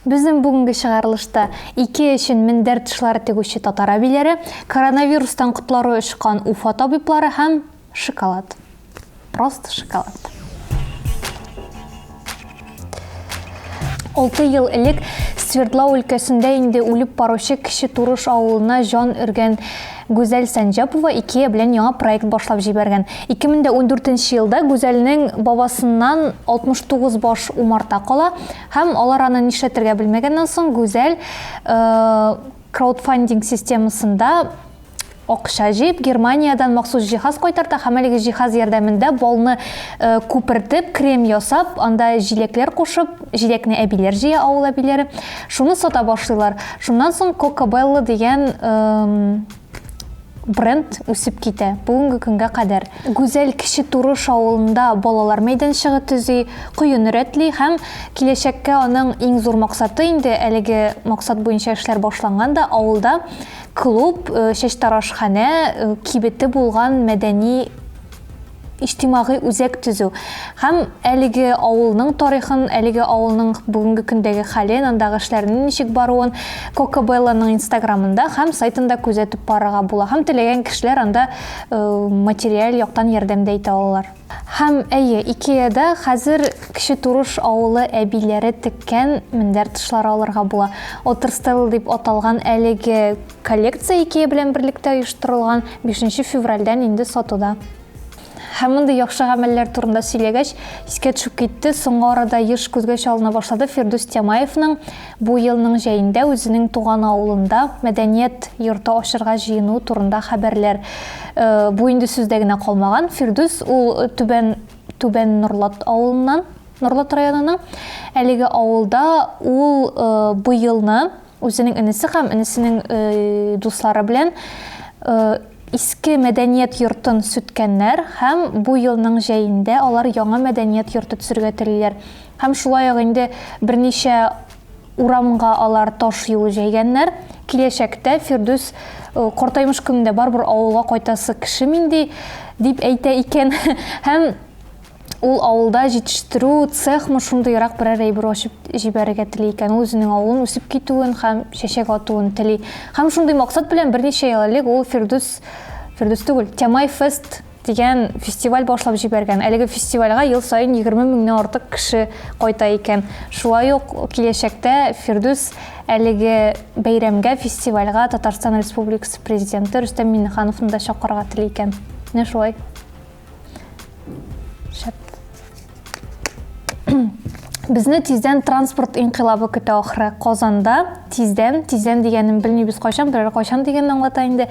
Безнең бүгенге чыгарылышта Икеа өчен мендәр тышлары тегүче татар әбиләре, коронавирустан котлары очкан Уфа табиблары һәм шоколад. Просто шоколад. 6 ел элек Свердлау өлкәсендә инде үлеп баручы Кече Турыш авылына җан өргән Гүзәл Сәнҗапова Икеа белән яңа проект башлап җибәргән. 2014 елда Гүзәлнең бабасыннан 69 баш умарта кала һәм алар аны нишләтергә белмәгәннән соң Гүзәл краудфандинг системасында акча җыеп, Германиядән махсус җиһаз кайтарта һәм әлеге җиһаз ярдәмендә балны э, күпертеп, крем ясап, анда җиләкләр кушып, җиләкне әбиләр җыя, авыл әбиләре, шуны сата башлыйлар. Шуннан соң Кокабелла дигән бренд үсеп китә бүгенге көнгә кадәр. Гүзәл Кече Турыш авылында балалар мәйданчыгы төзи, коен рәтли һәм киләчәккә аның иң зур максаты инде әлеге максат буенча эшләр башланган да авылда клуб, э, чәчтарашханә, э, кибете булган мәдәни иҗтимагый үзәк төзү һәм әлеге авылның тарихын, әлеге авылның бүгенге көндәге хәлен, андагы эшләрнең ничек баруын Кокабелланың инстаграмында һәм сайтында күзәтеп барырга була. Һәм теләгән кешеләр анда э, материаль яктан ярдәм дә итә алалар. Һәм әйе, Икеяда хәзер Кече Турыш авылы әбиләре теккән мендәр тышлары алырга була. Отерстел дип аталган әлеге коллекция Икея белән берлектә оештырылган 5 февральдән инде сатуда. Һәм мондый яхшы гамәлләр турында сөйләгәч, искә төшеп китте, соңгы арада еш күзгә чалына башлады Фирдүс Тямаевның бу елның җәендә үзенең туган авылында мәдәният йорты ачырга җыенуы турында хәбәрләр. Э, бу инде сүздә генә калмаган. Фирдүс ул Түбән Түбән Норлат авылыннан, Норлат районының. Әлеге авылда ул э, быелны үзенең энесе һәм энесенең э, дуслары белән э, иске мәдәният йортын сүткәннәр һәм бу елның җәендә алар яңа мәдәният йорты төзергә телиләр. Һәм шулай ук инде берничә урамга алар таш юлы җәйгәннәр. Киләчәктә Фирдүс э, картаймыш көнендә барыбер авылга кайтасы кеше мин ди, дип әйтә икән. Һәм ул авылда җитештерү цехмы шундыйрак берәр әйбер ачып җибәрергә тели икән. Ул үзенең авылын үсеп китүен һәм чәчәк атуын тели. Һәм шундый максат белән берничә ел элек ул Фирдүс, Фирдүс түгел, Тямай фест дигән фестиваль башлап җибәргән. Әлеге фестивальгә ел саен 20 меңнән артык кеше кайта икән. Шулай ук киләчәктә Фирдүс әлеге бәйрәмгә, фестивальгә Татарстан Республикасы Президенты Рөстәм Миңнехановны да чакырырга тели икән. Менә шулай. Шәп. Безне тиздән транспорт инкыйлабы көтә ахры. Казанда тиздән, тиздән дигәнен белмибез кайчан, берәр кайчан дигәнне аңлата инде.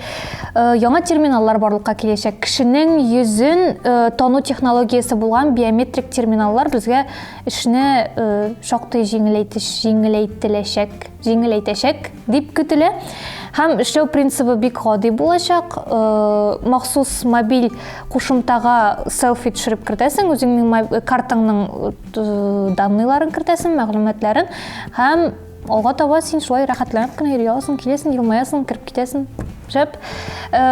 Э, яңа терминаллар барлыкка киләчәк. Кешенең йөзен э, тану технологиясе булган биометрик терминаллар безгә эшне э, шактый җиңеләйтеш, җиңеләйтеләчәк, җиңеләйтәчәк дип көтелә. Һәм эшләү принцибы бик гади булачак. Э, махсус мобиль кушымтага селфи төшереп кертәсең, үзеңнең картаңның э, данныйларын кертәсең, мәгълүматларын һәм алга таба син шулай рәхәтләнеп кенә йөри аласың, киләсең, елмаясың, кереп китәсең. Шәп. Э,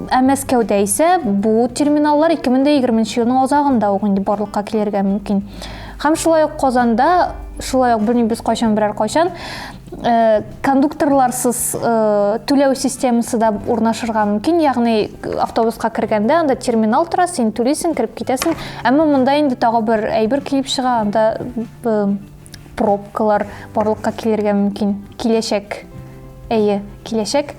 ә Мәскәүдә исә бу терминаллар 2020 елның азагында ук инде барлыкка килергә мөмкин. Һәм шулай ук Казанда, шулай ук белмибез кайчан, берәр кайчан Э, кондукторларсыз э, түләү системасы да урнашырга мөмкин ягъни автобуска кергәндә анда терминал тора син түлисең кереп китәсең әмма монда инде тагы бер әйбер килеп чыга анда э, пробкалар барлыкка килергә мөмкин киләчәк әйе киләчәк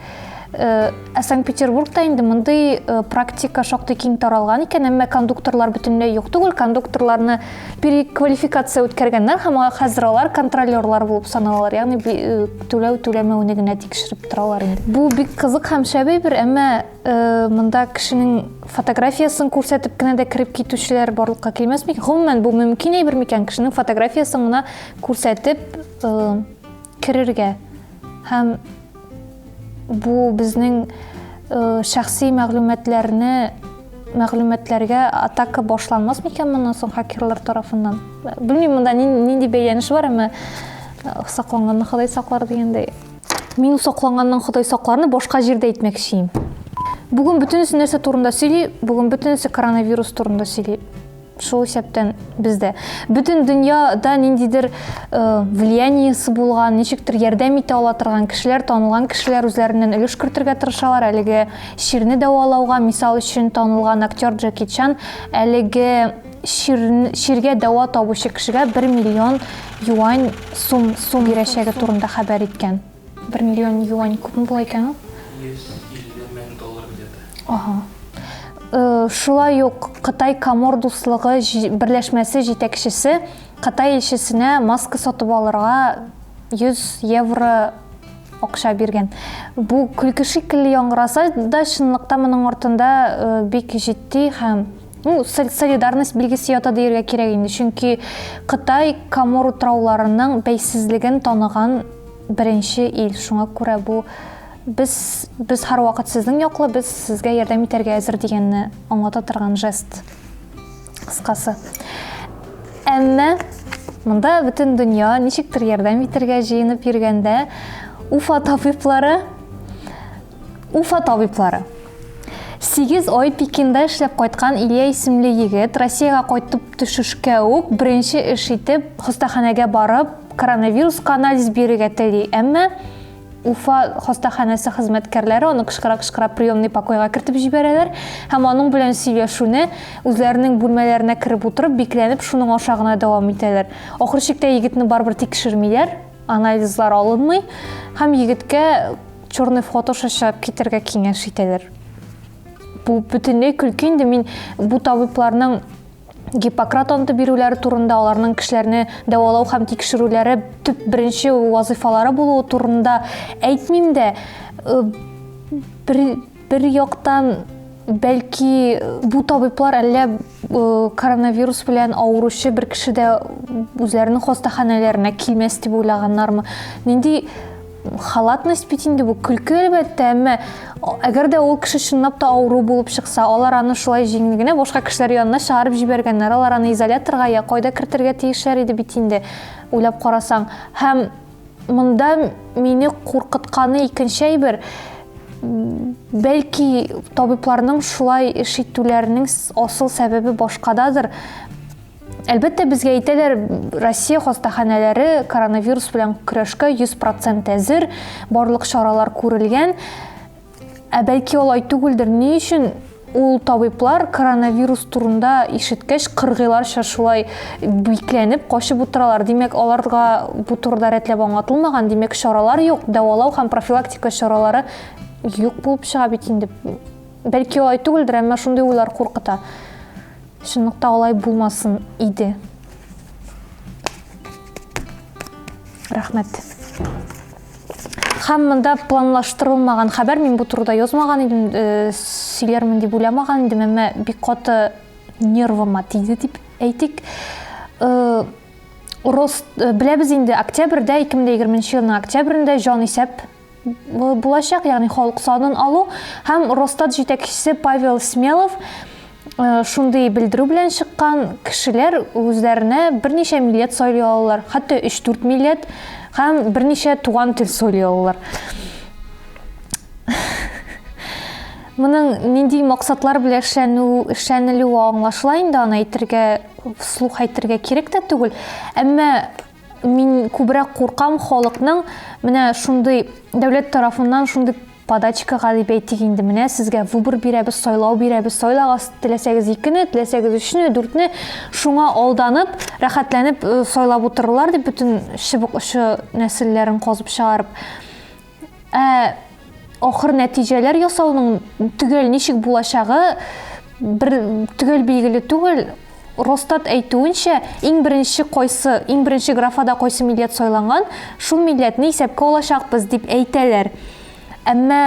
Э, ә Санкт-Петербургта инде мондый э, практика шактый киң таралган икән, әмма кондукторлар бөтенләй юк түгел. Кондукторларны переквалификация үткәргәннәр һәм хәзер алар контролерлар булып саналалар, ягъни э, түләү түләмәүне генә тикшереп торалар инде. Бу бик кызык һәм шәп әйбер, әмма монда кешенең фотографиясен күрсәтеп кенә дә кереп китүчеләр барлыкка килмәс микән? Гомумән, бу мөмкин әйбер микән? Кешенең фотографиясен генә күрсәтеп керергә һәм Бу безнең э, шәхси мәгълүматларны мәгълүматларга атака башланмас микән моннан соң хакерлар тарафыннан? Белмим, монда нинди бәйләнеш бар, әмма э, сакланганны Ходай саклар дигәндәй. Мин сакланганнан Ходай сакларны башка җирдә әйтмәкче. Бүген бөтенесе нәрсә турында сөйли? Бүген бөтенесе коронавирус турында сөйли. Шул исәптән бездә. Бөтен дөньяда ниндидер э, влияниесе булган, ничектер ярдәм итә ала торган кешеләр, танылган кешеләр үзләреннән өлеш кертергә тырышалар. Әлеге чирне дәвалауга, мисал өчен, танылган актер Джеки Чан әлеге чир, чиргә дәва табучы кешегә 1 миллион юань сум, сум бирәчәге турында хәбәр иткән. 1 миллион юань күпме була икән ул? 150 мең доллар где-то. Ага. Э, шулай ук Кытай Комор дуслыгы берләшмәсе җитәкчесе Кытай илчесенә маска сатып алырга 100 евро акча биргән. Бу көлке шикелле яңгыраса да, чынлыкта моның артында э, бик җитди һәм ну, солидарность билгесе ята дияргә кирәк инде. Чөнки Кытай Комор утрауларының бәйсезлеген таныган беренче ил. Шуңа күрә бу без без һәрвакыт сезнең яклы, без сезгә ярдәм итәргә әзер дигәнне аңлата торган жест. Кыскасы. Әмма монда бөтен дөнья ничектер ярдәм итәргә җыенып йөргәндә Уфа табиблары Уфа табиблары 8 ай Пекинда эшләп кайткан Илья исемле егет Россиягә кайтып төшешкә үк беренче эш итеп хастаханәгә барып коронавируска анализ бирергә тели, әмма Уфа хастаханәсе хезмәткәрләре аны кычкыра-кычкыра приемный покойга кертеп җибәрәләр һәм аның белән сөйләшүне үзләренең бүлмәләренә кереп утырып, бикләнеп, шуның аша гына дәвам итәләр. Ахыр чиктә егетне барыбер тикшермиләр, анализлар алынмый һәм егеткә черный вход аша чыгып китәргә киңәш итәләр. Бу бөтенләй көлке инде, мин бу табибларның Гиппократ анты бирүләре турында, аларның кешеләрне дәвалау һәм тикшерүләре төп беренче вазыйфалары булуы турында әйтмим дә. Э, бер, бер яктан бәлки бу табиблар әллә э, коронавирус белән авыручы бер кеше дә үзләренең хастаханәләренә килмәс дип уйлаганнармы? Нинди халатность бит инде бу көлке әлбәттә, әмма әгәр дә ул кеше чынлап та авыру булып чыкса, алар аны шулай җиңел генә башка кешеләр янына чыгарып җибәргәннәр, алар аны изоляторга я кайда кертергә тиешләр иде бит инде, уйлап карасаң. Һәм монда мине куркытканы икенче әйбер, бәлки табибларның шулай эш итүләренең асыл сәбәбе башкададыр. Әлбәттә, безгә әйтәләр, Россия хастаханәләре коронавирус белән көрәшкә 100% әзер, барлык чаралар күрелгән. Ә бәлки алай түгелдер. Ни өчен ул табиблар коронавирус турында ишеткәч, кыргыйларча шулай бикләнеп, качып утыралар? Димәк, аларга бу турыда рәтләп аңлатылмаган, димәк, чаралар юк, дәвалау һәм профилактика чаралары юк булып чыга бит инде. Бәлки алай түгелдер, әмма шундый уйлар куркыта. Чынлыкта алай булмасын иде. Рәхмәт. Һәм монда планлаштырылмаган хәбәр, мин бу турыда язмаган идем, э, сөйләрмен дип уйламаган идем, әмма бик каты нервыма тиде дип әйтик. Э, Рост, э, беләбез инде, октябрьдә, 2020 елның октябрендә җан исәп булачак, ягъни халык санын алу һәм Росстат җитәкчесе Павел Смелов э, шундый белдерү белән чыккан, кешеләр үзләренә берничә милләт сайлый алалар, хәтта 3-4 милләт һәм берничә туган тел сайлый алалар. Моның нинди максатлар белән эшләнү, эшләнелүе аңлашыла инде, аны әйтергә, вслух әйтергә кирәк тә түгел. Әмма Мин күбрәк куркам халыкның менә шундый дәүләт тарафыннан шундый подачкага дип әйтик инде, менә сезгә выбор бирәбез, сайлау бирәбез, сайлагыз, теләсәгез икене, теләсәгез өчне, дүртне, шуңа алданып, рәхәтләнеп э, сайлап утырырлар дип бөтен чыбык очы нәселләрен казып чыгарып. Ә ахыр нәтиҗәләр ясауның төгәл ничек булачагы бер төгәл билгеле түгел. Росстат әйтүенчә, иң беренче кайсы, иң беренче графада кайсы милләт сайланган, шул милләтне исәпкә алачакбыз дип әйтәләр. Әмма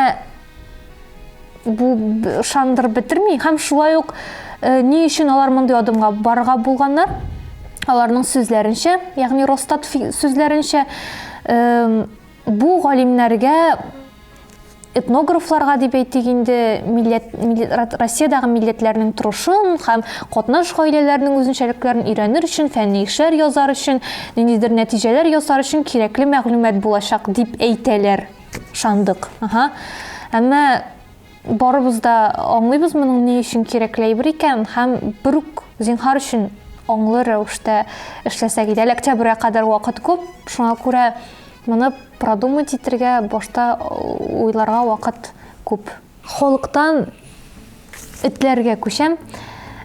бу ышандырып бетерми һәм шулай ук э, ни өчен алар мондый адымга барырга булганнар? Аларның сүзләренчә, ягъни Росстат сүзләренчә, э, Бу галимнәргә, этнографларга дип әйтик инде, милләт, милләт, Россиядәге милләтләрнең торышын һәм катнаш гаиләләрнең үзенчәлекләрен өйрәнер өчен, фәнни эшләр язар өчен, ниндидер нәтиҗәләр ясар өчен кирәкле мәгълүмат булачак дип әйтәләр. Ышандык. Ага. Әмма барыбыз да аңлыйбыз моның ни өчен кирәкле әйбер икәнен һәм бер үк Зинһар өчен аңлы рәвештә эшләсәк иде. Әле октябрьгә кадәр вакыт күп, шуңа күрә моны продумать итергә, башта уйларга вакыт күп. Халыктан этләргә күчәм.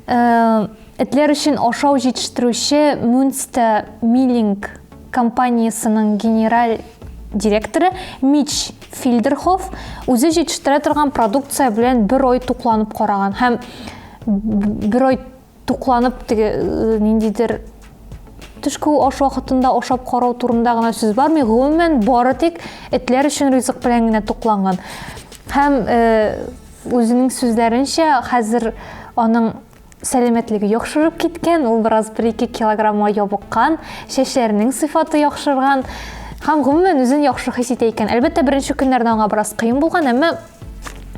Э, этләр өчен ашау җитештерүче Мюнста Миллинг компаниясенең генераль директоры Мич Фильдерхоф үзе җитештерә торган продукция белән бер ай тукланып караган һәм бер ай тукланып теге э, ниндидер төшке аш вакытында ашап карау турында гына сүз бармый. Гомумән, бары тик этләр өчен ризык белән генә тукланган. Һәм э, үзенең сүзләренчә, хәзер аның сәламәтлеге яхшырып киткән, ул бераз 1-2 килограммга ябыккан, чәчләренең сыйфаты яхшырган һәм гомумән үзен яхшы хис итә икән. Әлбәттә, беренче көннәрдә аңа бераз кыен булган, әмма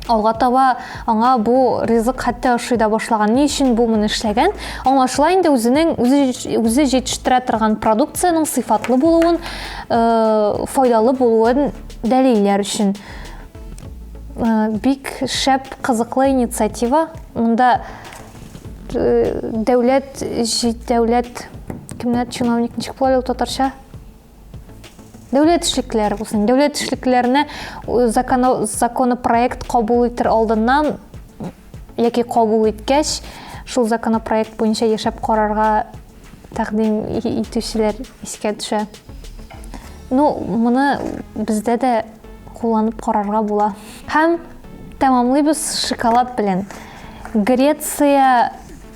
алга таба аңа бу ризык хәтта ошый да башлаган. Ни өчен бу моны эшләгән? Аңлашыла инде үзенең үзе, үзе җитештерә торган продукциянең сыйфатлы булуын, э, файдалы булуын дәлилләр өчен. Э, бик шәп, кызыклы инициатива. Монда э, дәүләт, дәүләт кемнәр чиновник ничек була ул татарча? Дәүләт эшлеклеләре булсын. Дәүләт эшлеклеләренә законопроект кабул итер алдыннан яки кабул иткәч, шул законопроект буенча яшәп карарга тәкъдим итүчеләр искә төшә. Ну, моны бездә дә кулланып карарга була. Һәм тәмамлыйбыз шоколад белән. Греция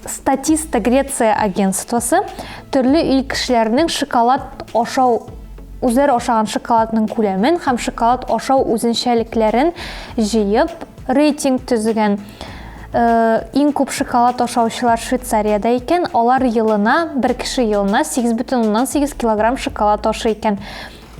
Статиста Греция агентствосы төрле ил кешеләренең шоколад ашау үзләре ашаган шоколадның күләмен һәм шоколад ашау үзенчәлекләрен җыеп рейтинг төзегән. Э, иң күп шоколад ашаучылар Швейцариядә икән, алар елына, бер кеше елына 8,8 килограмм шоколад ашый икән.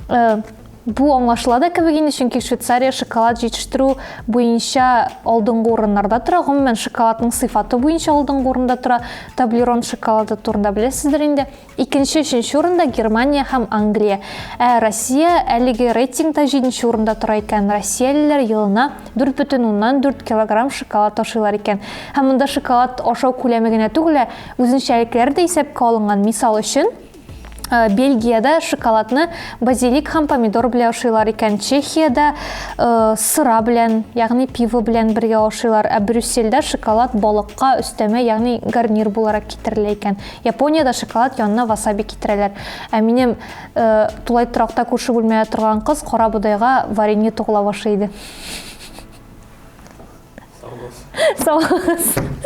Э, бу аңлашыла да кебек инде, чөнки Швейцария шоколад җитештерү буенча алдынгы урыннарда тора. Гомумән, шоколадның сыйфаты буенча алдынгы урында тора. Таблерон шоколады турында беләсездер инде. Икенче, өченче урында Германия һәм Англия. Ә Россия әлеге рейтингта җиденче урында тора икән. Россиялеләр елына 4,4 килограмм шоколад ашыйлар икән. Һәм монда шоколад ашау күләме генә түгел, ә үзенчәлекләре дә исәпкә алынган. Мисал өчен, Э, Бельгиядә шоколадны базилик һәм помидор белән ашыйлар икән. Чехиядә э, сыра белән, ягъни пиво белән бергә ашыйлар. Ә Брюссельдә шоколад балыкка өстәмә, ягъни гарнир буларак китерелә икән. Япониядә шоколад янына васаби китерәләр. Ә минем э, тулай торакта күрше бүлмәдә торган кыз кара бодайга варенье туглап ашый иде. Сау булыгыз. Сау булыгыз.